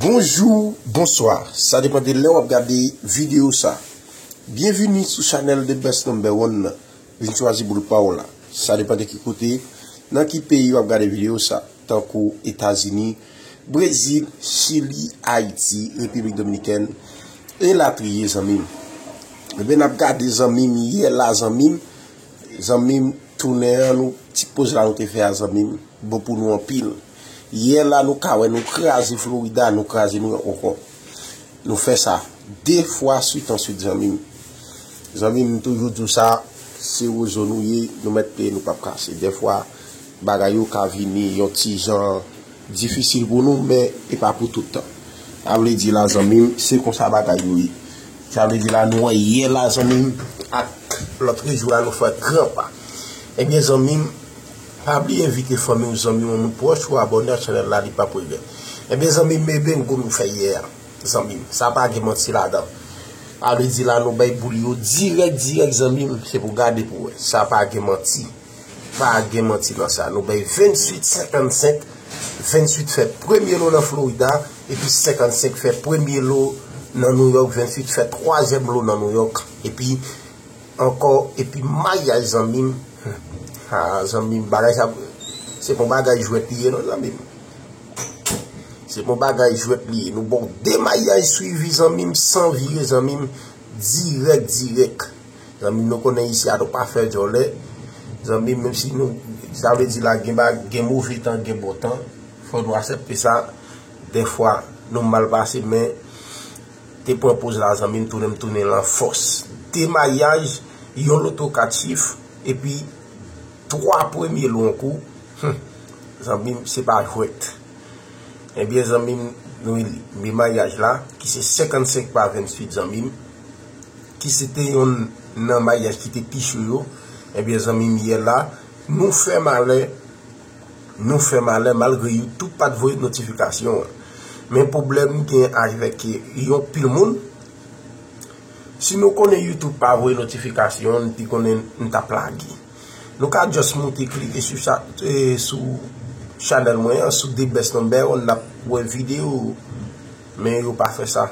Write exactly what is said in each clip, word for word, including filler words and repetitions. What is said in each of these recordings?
Bonjou, bonswa. Sa depann de lè w ap gade videyo sa. Byenvini sou chanèl The Best Number One nan. Vin chwazi boul pa w la. Sa depann de ki kote, nan ki peyi w ap gade videyo sa. Tankou Etazini, Brezil, Chili, Ayiti, Repiblik Dominikèn, elatriye, zanmi m. Ebyen, n ap gade, zanmi m, yè la, zanmi m. Zanmi m, tounen an, nou, ti poz la nou te fè a, zanmi m, bon pou nou anpil. Yè la, nou ka wè, nou kraze Florida, nou kraze Nouyòk ankò. Nou fè sa de fwa swit answit, zanmi m. Zanmi m, m toujou di w sa, se wozo nou ye, nou mèt peye, nou p ap kase. Dèfwa, bagay yo ka vini yon ti jan difisil pou nou, men e pa pou tout tan. Sa vle di la, zanmi m, se konsa bagay yo ye. Sa vle di la, nou wè yè la, zanmi m, ak lòt jou la, nou fè gran pa. Ebyen, zanmi m, pa bliye envite fanmi w, zanmi w, moun pwòch ou, abòne ak chanèl la, li p ap regrèt. Ebyen, zanmi m, e bingo nou fè yè a, zanmi m. Sa pa gen manti ladan. Sa vle di la, nou bay boul yo dirèk, dirèk, zanmi m, se pou gade pou wè. Sa pa gen manti. Pa gen manti nan sa. Nou bay vennswit senkannsenk. Vennswit fè premye lo nan Florida, epi senkannsenk fè premye lo nan Nouyòk, vennswit fè twazyèm lo nan Nouyòk, epi ankò, epi mayaj, zanmi m. Ah, zanmi m, bagay sa, se pa bagay jwèt li ye non, zanmi m. Se pa bagay jwèt li ye. Nou ba w de mayaj swivi, zanmi m, san vire, zanmi m, dirèk, dirèk. Zanmi m, nou konnen isi a nou pa fè djòlè. Zanmi m, menm si nou, sa vle di la, gen ba, gen move tan, gen bon tan. Fò nou aksepte sa. Dèfwa, nou mal pase, men te pran poz la, zanmi m, tounen m tounen l an fòs. De mayaj, yon loto kat chif, epi twa premye lo an kou. Hum, zanmi m, se pa jwèt. Ebyen, zanmi m, nou li, men mayaj la, ki se senkannsenk pa vennswit, zanmi m, ki se te yonn nan mayaj ki te pi cho yo. Ebyen, zanmi m, yè la, nou fè malè, nou fè malè, malgre YouTube pa t voye notifikasyon an. Men pwoblèm gen avèk yon pil moun, si nou konnen YouTube pa voye notifikasyon, n te konnen n t ap lage. Nou ka just moute klike sou cha-, eh, sou chanèl mwen an, sou The Best Number One, n ap wè videyo, men yo pa fè sa.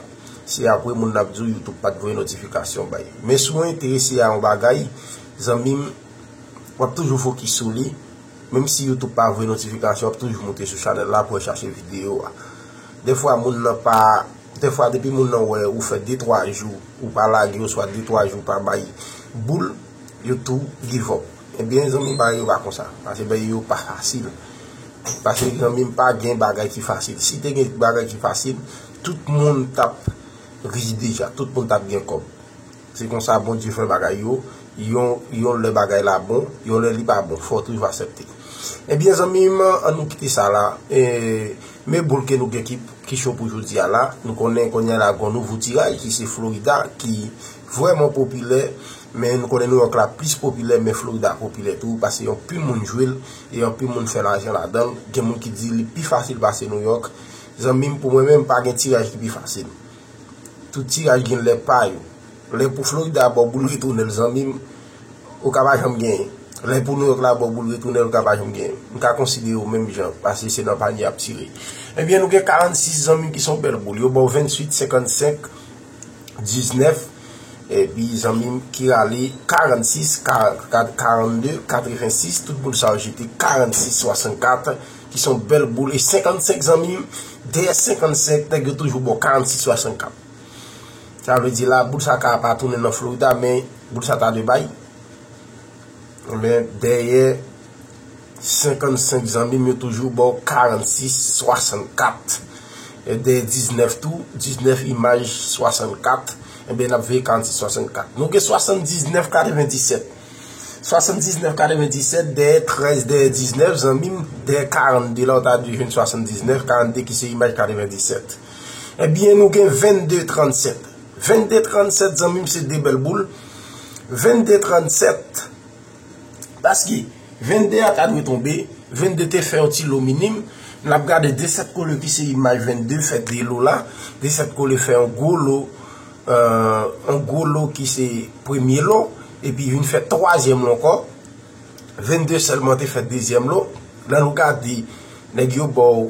Se apre moun ap di w YouTube pa t voye notifikasyon bay. Men si w enterese a yon bagay, zanmi m, w ap toujou fokis sou li. Menm si YouTube pa voye notifikasyon, w ap toujou moute sou chanèl la pou w chache videyo a. Dèfwa moun nan pa, dèfwa depi moun nan wè ou fè de twa jou ou pa lage, oswa de twa jou ou pa bay boul, yo tou give up. Ebyen, zanmi, bagay yo pa konsa. Paske bagay yo pa fasil. Paske, zanmi m, pa gen bagay ki fasil. Si te gen bagay ki fasil, tout moun t ap rich deja, tout moun t ap gen kòb. Se konsa Bondye fè bagay yo. Yon, yon lè bagay la bon, yon lè li pa bon. Fò w toujou aksepte. Ebyen, zanmi m, ann nou kite sa la. E, men boul ke nou gen ki, ki cho pou jodi a la. Nou konnen kounye a la gon nouvo tiraj ki se Florida, ki vrèman popilè. Men nou konnen Nouyòk la plis popilè, men Florida popilè tou, paske yon pil moun jwe l, e yon pil moun fè lajan ladan l. Gen moun ki di li pi fasil pase Nouyòk. Zanmi m, pou mwen menm, pa gen tiraj ki pi fasil. Tout tiraj gen lè pa yo. Lè pou Florida ba w boul retounen l, zanmi m, ou ka pa janm genyen. Lè pou Nouyòk la ba w boul retounen l, ou ka pa janm genyen. M ka konsidere yo menm jan, paske se nan panye y ap tire. Ebyen, nou gen karannsis, zanmi m, ki se yon bèl boul. Yo ba w vennswit, senkannsenk, diznèf, epi zanmi m ki rale karannsis, ka-, ka-, karannde, katrevensis, tout boul sa yo jete karannsis, swasannkat, ki se yon bèl boul. E senkannsenk, zanmi m, dèyè senkannsenk, nèg yo toujou ba w karannsis, swasannkat. Sa vle di la, boul sa ka pa tounen nan Florida, men boul sa ta dwe bay. Men dèyè senkannsenk, zanmi m, yo toujou ba w karannsis, swasannkat. E dèyè diznèf tou, diznèf imaj, swasannkat. Ebyen, n ap veye karannsis, swasannkat. Nou gen swasanndiznèf, katrevendisèt. Swasanndiznèf, katrevendisèt, dèyè trèz, dèyè diznèf, zanmi m, dèyè karannde la, ou ta dwe jwenn swasanndiznèf, karannde ki se imaj katrevendisèt. Ebyen, nou gen vennde, trannsèt. Vennde, trannsèt, zanmi m, se de bèl boul. Vennde, trannsèt, paske vennde a ta dwe tonbe. Vennde te fè yon ti lo minim. N ap gade desèt kole ki se imaj vennde fè de lo la. Desèt kole fè yon gwo lo, euh, yon gwo lo ki se premye lo, epi vin fè twazyèm lo ankò. Vennde sèlman te fè dezyèm lo. Nan nou ka di, nèg yo ba w,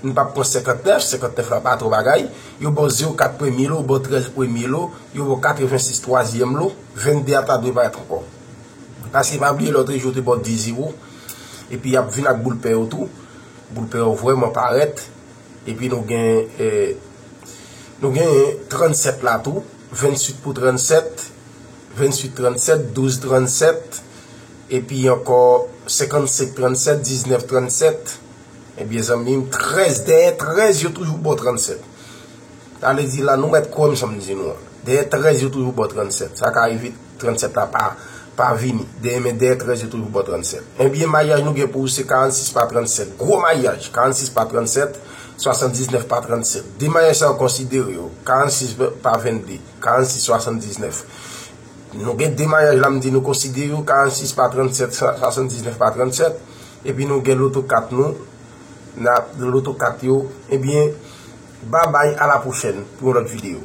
m p ap pran senkantnèf, senkantnèf la pa twò bagay. Yo ba w zewo kat premye lo, yo ba w trèz premye lo, yo ba w katrevensis twazyèm lo. Vennde a ta dwe parèt ankò. Paske pa bliye lòt jou te ba w diz zewo. Epi y ap vin ak boul pè yo tou. Boul pè yo vrèman parèt. Epi nou gen, eh, nou gen trannsèt la tou. Venntuit pou trannsèt. Venntuit trannsèt, douz trannsèt. Epi ankò senkannsenk trannsèt, diznèf trannsèt. Ebyen, zanmi m, trèz, dèyè trèz, yo toujou ba w trannsèt. Sa vle di la, nou mèt kwè m sa m di nou an. Dèyè trèz, yo toujou ba w trannsèt. Sa ka rive trannsèt la pa, pa vini. Dèyè, men dèyè trèz, yo toujou ba w trannsèt. Ebyen, maryaj nou gen pou ou se karannsis pa trannsèt. Gwo maryaj, karannsis pa trannsèt, swasanndiznèf pa trannsèt. De maryaj sa yo konsidere yo, karannsis pa vennde, karannsis swasanndiznèf. Nou gen de maryaj la, m di nou konsidere yo, karannsis pa trannsèt, swasanndiznèf pa trannsèt. Epi nou gen loto kat nou, nan loto kat yo. Ebyen, babay, a la pwochèn pou yon lòt videyo.